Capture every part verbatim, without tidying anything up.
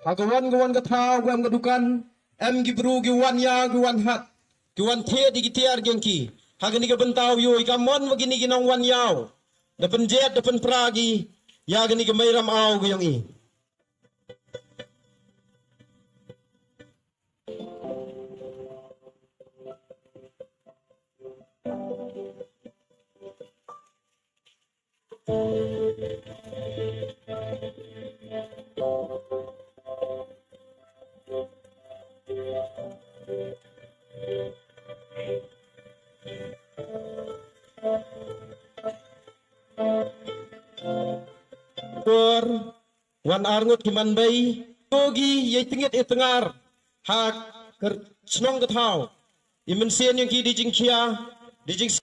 Ha ka wan ka wan ka thaw, ka em ka dukan, em ki bru ki wan ïaw, ki wan hat, ki wan thied ïa ki tiar ki ong ki. Ha kane ka bynta u ïoh ïa ka mon wa kine ki nongwan ïaw da pynjot da pynpra ki ïa kane ka mei ram aw ka ong i. Por wan arngut ki man bei, togi yei tngit i tngar ha ka chnong ka thaw. I mynsiem ïong ki di jingkhia, di jing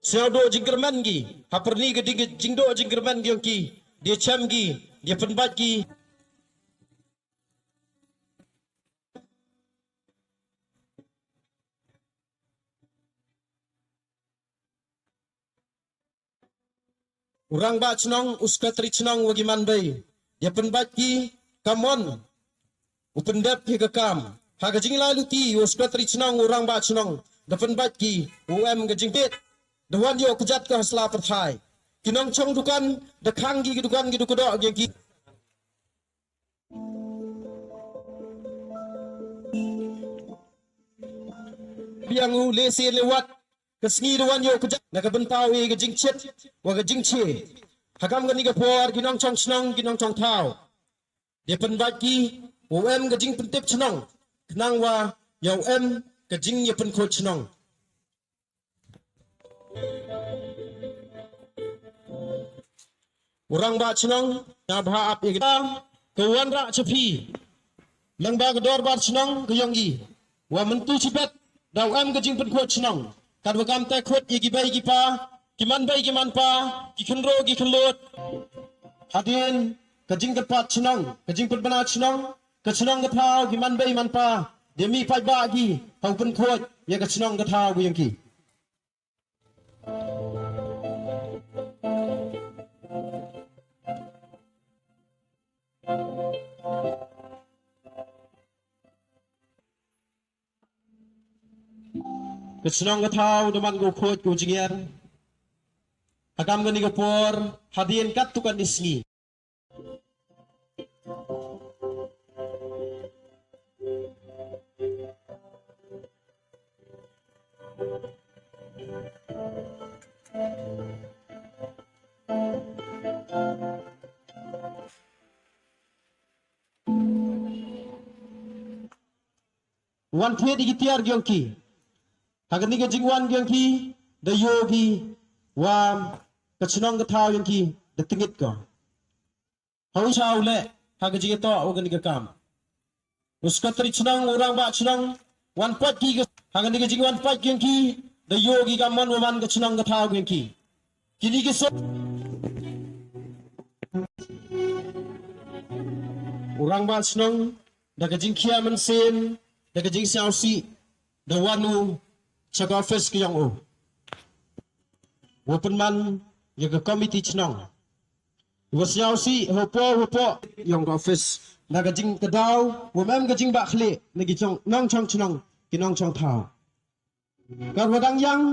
sngewdok jingkyrmen ki, ha pyrni ka ding jingdok jingkyrmen ki ïong ki, di chem ki, di pynbait ki. U rangbah chnong, u sekretari chnong wa ki man bei, di pynbait ki ka mon u pyndep hi ka kam. Ha ka jinglai luti u sekretari chnong, u rangbah chnong, da pynbait ki u em ka jingpit, da wan ïoh kjat ka ha sla pyrthai. Ki nongchong dukan da khang ki, ki dukan ki dukan dok ki. Biang u lehse lewat ka sngi da wan ïoh kjat na ka bynta u ïa ka jingchit wa ka jingchie. Ha kam kane ka por ki nongchong chnong, ki nongchong thaw, di pynbait ki u em ka jingpyntip chnong, khnang wa ïa u em ka jingïapynkhuid chnong. U rangbah chnong, nga bha ap ïa ka, ka wanrah cha phi. Lyngba ka dorbar chnong ka ïong i, wa mynta chi bet da u em ka jingpynkhuid chnong, katwa kam te khuid ïa ki bei ki pa, ki man bei ki man pa, ki khynroo ki khynlut. Hadien ka jingkyrpad chnong, ka jingpynbna chnong, ka chnong ka thaw, ki man bei man pa, da mih paidbah ki ha u pynkhuid ïa ka chnong ka thaw ka ïong ki. Ka chnong ka thaw da man ka u khuid ka u jingïar ha kam kane ka por, hadien katto katne sngi. Wan thied ïa ki tiar ki ïong ki. Ha kane ka jingwan ki ïong ki, da ïoh ki wa ka chnong ka thaw ïong ki da tngit ko. Ha u sha u leh ha ka jingïatoh wa kane ka kam. U sekretari chnong, u rangbah chnong, wan pait ki ka, ha kane ka jingwan pait ki ïong ki, da ïoh ki ka mon wa man ka chnong ka thaw ki ïong ki. Kine ki so u rangbah chnong, da ka jingkhia mynsiem, da ka jingsngewsih, da wan u cha ka office ka ïong u, wa pynman ïa ka komiti chnong, wa sngewsih hapoh hapoh ïong ka office, da ka jingkdaw wa mem ka jingbahkhlieh na ki chong, nongchong chnong, ki nongchong thaw. Katwa dang ïang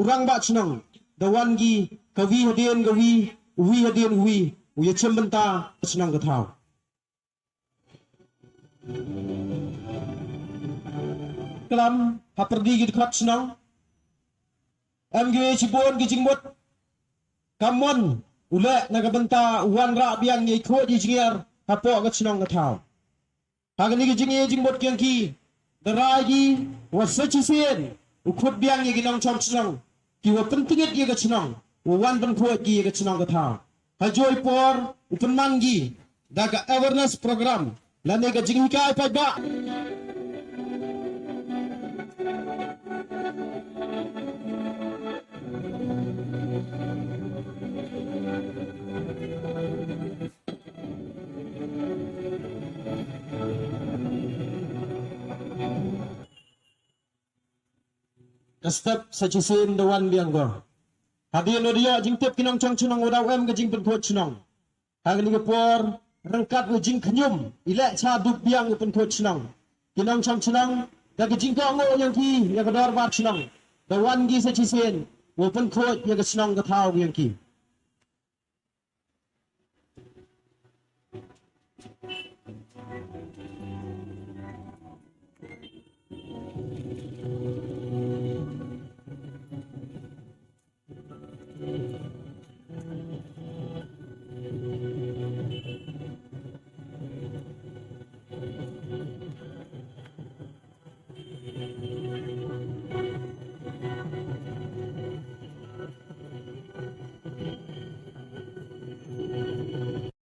u rangbah chnong, da wan ki ka wi hadien ka wi, u wi hadien u wi, u ïa chim bynta ka chnong ka thaw. Klam ha pyrdi ki dkhot chnong, em ki wei chibun ki jingmut ka mon u leh na ka bynta u wanrah biang ïa i khuid i jingïar hapoh ka chnong ka thaw. Ha kane ka jingïa jingmut ki ïong ki, da rai ki wa sa shisien u khut biang ïa ki nongchong chnong, ki wa pyntngit ïa ka chnong, wa wan pynkhuid ki ïa ka chnong ka thaw. Ha joi por u pynman ki da ka awareness program lane ka jinghikai paidbah. Ka step sa shisien da wan biang ko. Hadien wa da ïoh jingtip ki nongchong chnong wa da em ka jingpynkhuid chnong. Ha kane ka por ryngkat u jingkhñium i leh cha duk biang u pynkhuid chnong. Ki nongchong chnong da ka jingkohnguh ïa ki, ïa ka dorbar chnong, da wan ki sa shisien u pynkhuid ïa ka chnong ka thaw ïa ki.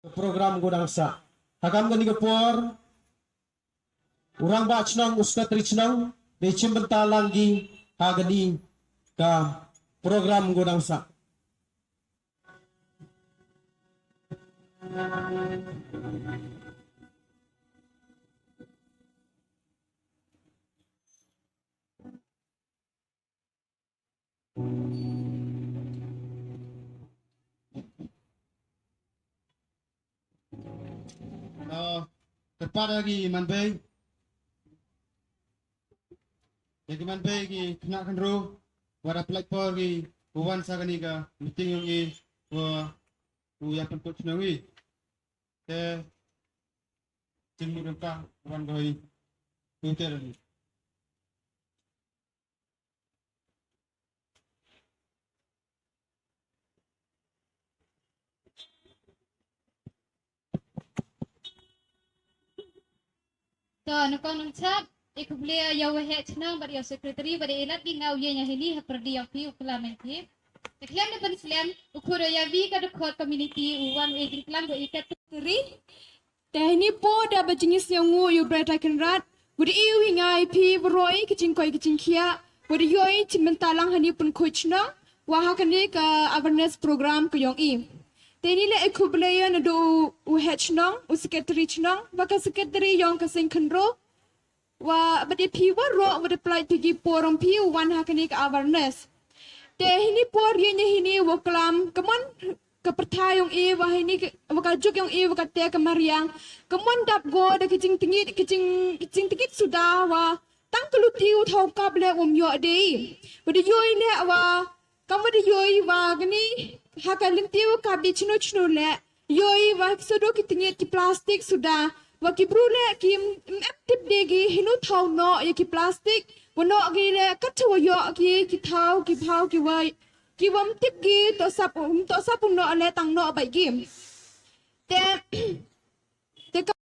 Ka program ka dang sah. Ha kam kani ka por, u rangbah chnong, u secretary chnong, dei shim bynta lang ki ha kani ka program ka dang sah. Kyrpad ïa ki manbei, ïa ki manbei ki khynnah khynroo, wat da pynlait por ki, u wan sa kani ka meeting yong i, u, u ïa pynkut shnong i. Te, jingmut ryngkat, wan ko i, u te. To, nyngkong nyngchap, i khublei ïa u waheh chnong bad ïa u secretary bad ïa i lad ki nga u ïeng ïa hini ha pyrdi ïa phi u klam ïa phi. Te khlem da pynslem, u khur ïa wi ka dkhot community u wan u ïeng klam ko i secretary. Te hini po da ba jingïasngew nguh ïa u Blei Trai Kynrad, wat da ïohi nga ïa phi baroh ki jingkoit ki jingkhiah, wat da ïohi jingmynta lang hani pynkhuid chnong, wa ha kane ka awareness program ka yong i. Te ini leh i khublei ïa naduh u head chnong, u secretary chnong, wa ka secretary yong ka seng khynroo, wa bad ïa phi waroh wa da pynlait phi ki por yong phi u wan ha kane ka awareness. Te hini por ïa ïa hini wa klam ka mon ka pyrthai yong i wa hini ka, wa ka juk yong i wa ka te ka mariang. Ka mon dap go da ki jingtngit, ki jing, ki jingtngit suda wa tang ka luti u thaw kap leh um ïoh de. Wa da ïohi leh wa Kam wa da ïohi wa kani ha ka lynti wa ka bit chno chno leh. Ïohi wa ki suda ki tngit ki plastik suda. Wa ki bru leh kim em tip de ki hino thaw noh ïa ki plastik. Wa noh ki leh kat wa ïoh ki ki thaw ki phaw ki wa ki wa em tip ki to sap um to sap um noh leh tang noh bai ki. Te te ka